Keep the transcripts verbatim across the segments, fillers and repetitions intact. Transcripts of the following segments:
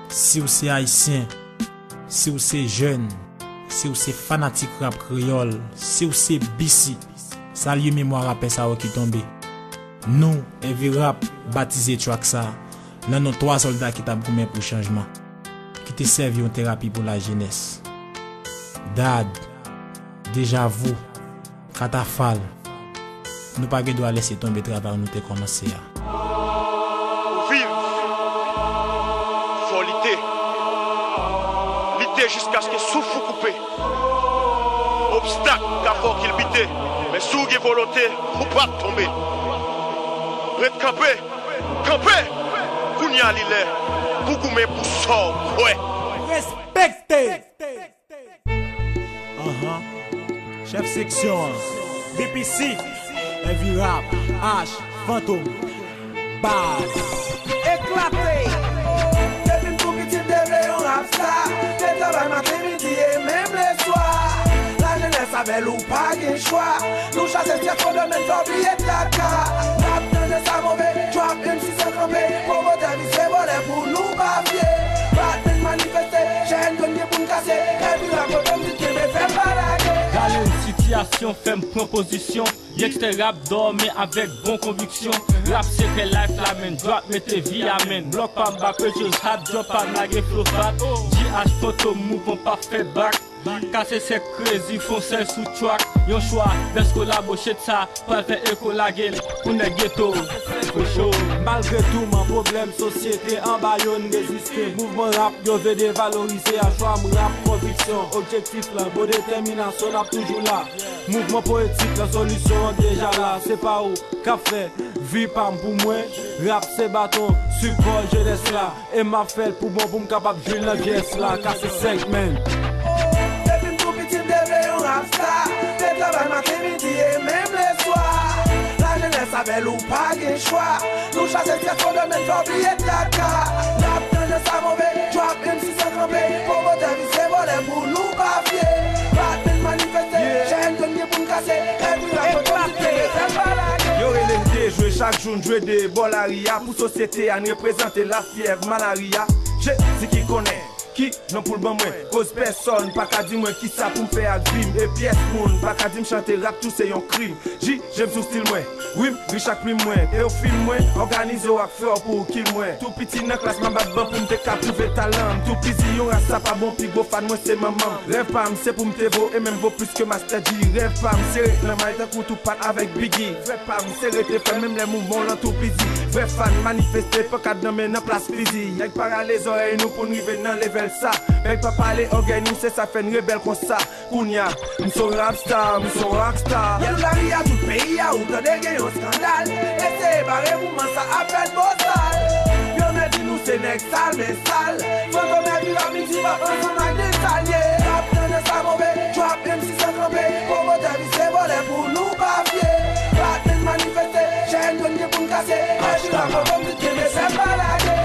Si w se ayisyen, si w se jèn, si w se fanatik rap kreyòl, si w se B C, salye memwa rapè sa yo ki tonbe. Nou, Heavy Rap, batize track sa nan non twa sòlda ki t ap goumen pou chanjman, ki te sèvi yon terapi pou lajenès. Dad, Deja Vu, Katafal, nou pa gen dwa lese tonbe travay nou te kòmanse a. Pou viv, fò w lite. Lite jiskaske souf ou koupe. Obstak ka fè w kilbite, men si w gen volonte, ou p ap tonbe. Ret kanpe, kanpe! Kounye a li lè pou goumen pou sa w kwè. Respekte! Anhan. Chèf seksyon an, B P C, Heavy Rap, H, Fantom, Baz. Eklate! Depi m tou piti, m te vle yon rap star. Te travay maten, midi e menm leswa. Lajenès avè l ou pa gen chwa. Nou chase syèk fondèmen fè w bliye traka. N ap tande sa move, trap M C san kanpe. Pwomotè visye vòlè pou nou pa fye. Batman manifeste, chèn jòn gen pou n kase. Epi rakonte m di kenbe fè pa lage. Gade yon sitiyasyon, fè m pran pozisyon. Gangsta rap dòmi avèk bon konviksyon. Rap se kè life la, men drop mete vi a, men. Blòk pa m ba pechos, hot drop pa m lage flow fat. G H Fantom mouvman pa fè bak. Kase sèk crazy, fon sèl sou track. Yon chwa, best kolabo shit sa, pral fè eko lage l pou nèg geto. For sure. Malgre touman, pwoblèm sosyete, anba yo n reziste. Mouvman rap yo vle devalorize a, chwa m rap konviksyon. Objektif lan, bon detèminasyon, n ap toujou la. Mouvman powetik lan, solisyon an deja la. Se pa ou k ap fè vi pa m pou mwen. Rap se baton, sipò jenès la. E m ap fè l pou bon pou m kapab jwenn nan vyès la. Kase sèk, man. Depi m tou piti, m te vle yon rap star. Te travay maten, midi e menm leswa. Lajenès avè l ou pa gen chwa. Nou chase syèk fondèmen fè w bliye traka. N ap tande sa move, trap M C san kanpe. Pwomotè visye vòlè pou nou pa fye. Batman manifeste, chèn jòn gen pou n kase. Epi rap konviksyon, fè pa lage. Yo rele n dejwe, chak jou n jwe de bò lari a. Pou sosyete a n reprezante lafyèv, malari a. Jezi ki konnen ki non pou l ban mwen. Koz pèsòn pa ka di mwen kisa pou m fè ak vi m. E pyès moun pa ka di m chante rap tou se yon krim. J J M sou stil mwen, wi m ri chak plim mwen. Teofil mwen, òganize w ak fè w pou w kill mwen. Tou piti nan klas m ap bat ban pou m te ka pwouve talan m. Tou piti yon ras sa pa bon, pi gwo fan mwen se manman m. Rèv pa m se pou m te vo e menm vo plis ke Master G. Rèv pa m se ret nan may tankou Tupac avèk Biggie. Rèv pa m se rete fè menm lè mouvman w lan tou piti. Vrè fan manifeste, pankad nan men nan plas fizi. Nèg pa rale zòrèy nou pou n rive nan level sa. Nèg pa pale ògèy nou, se sa fè n rebèl konsa. Kounya, m son rap star, m son rock star. Yè nou lari a tout peyi a, ou tande gen yon skandal. Eseye bare mouvman sa ap fèt bosal. Yo mèt di nou se nèg sal, men sal. Fantom Heavy Rap mix hip hop ansanm ak Dexalier. Rap tandans la move, trap M C san kanpe. Pwomotè visye vòlè pou nou pa fye. Batman manifeste, chèn jòn gen pou n kase. Heavy Rap fantom tout kenbe sèl pa lage.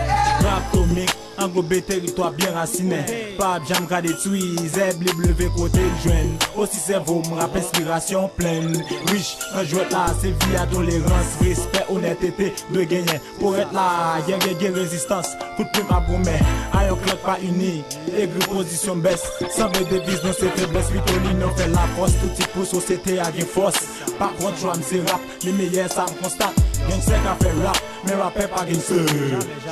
Rap komik, angobe teritwa byen rasinen. Pa ap janm ka detwi, zèb lib leve kote l jwenn. Osi sèvo m rap enspirasyon plenn. Rich nan jwèt la, se vi a tolerans, respè, onètete dwe genyen. Powèt la, gen gen gen rezistans, kout plim ap goumen. A yon klòt pa ini, egri pozisyon bès. Sanble deviz nou se feblès, pito li nou fè lafòs. Tou tit pou sosyete a gen fòs. Pa kont chwa m se rap, li meyè sa m konstat. Gangstè ka fè rap, men rapè pa gangstè.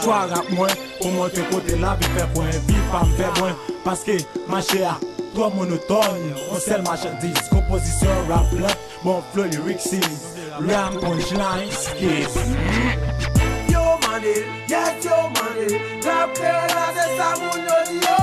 Chwa rap mwen, pou montre kote lavi fè pwen, vi pa m fè mwen. Paske mache a twò monotòn, yon sèl machandiz. Konpozisyon rap lan, bon flow lyrics is rhyme punchline skills. Yo mande, yes yo mande, rap kreyòl la se sa moun yo di yo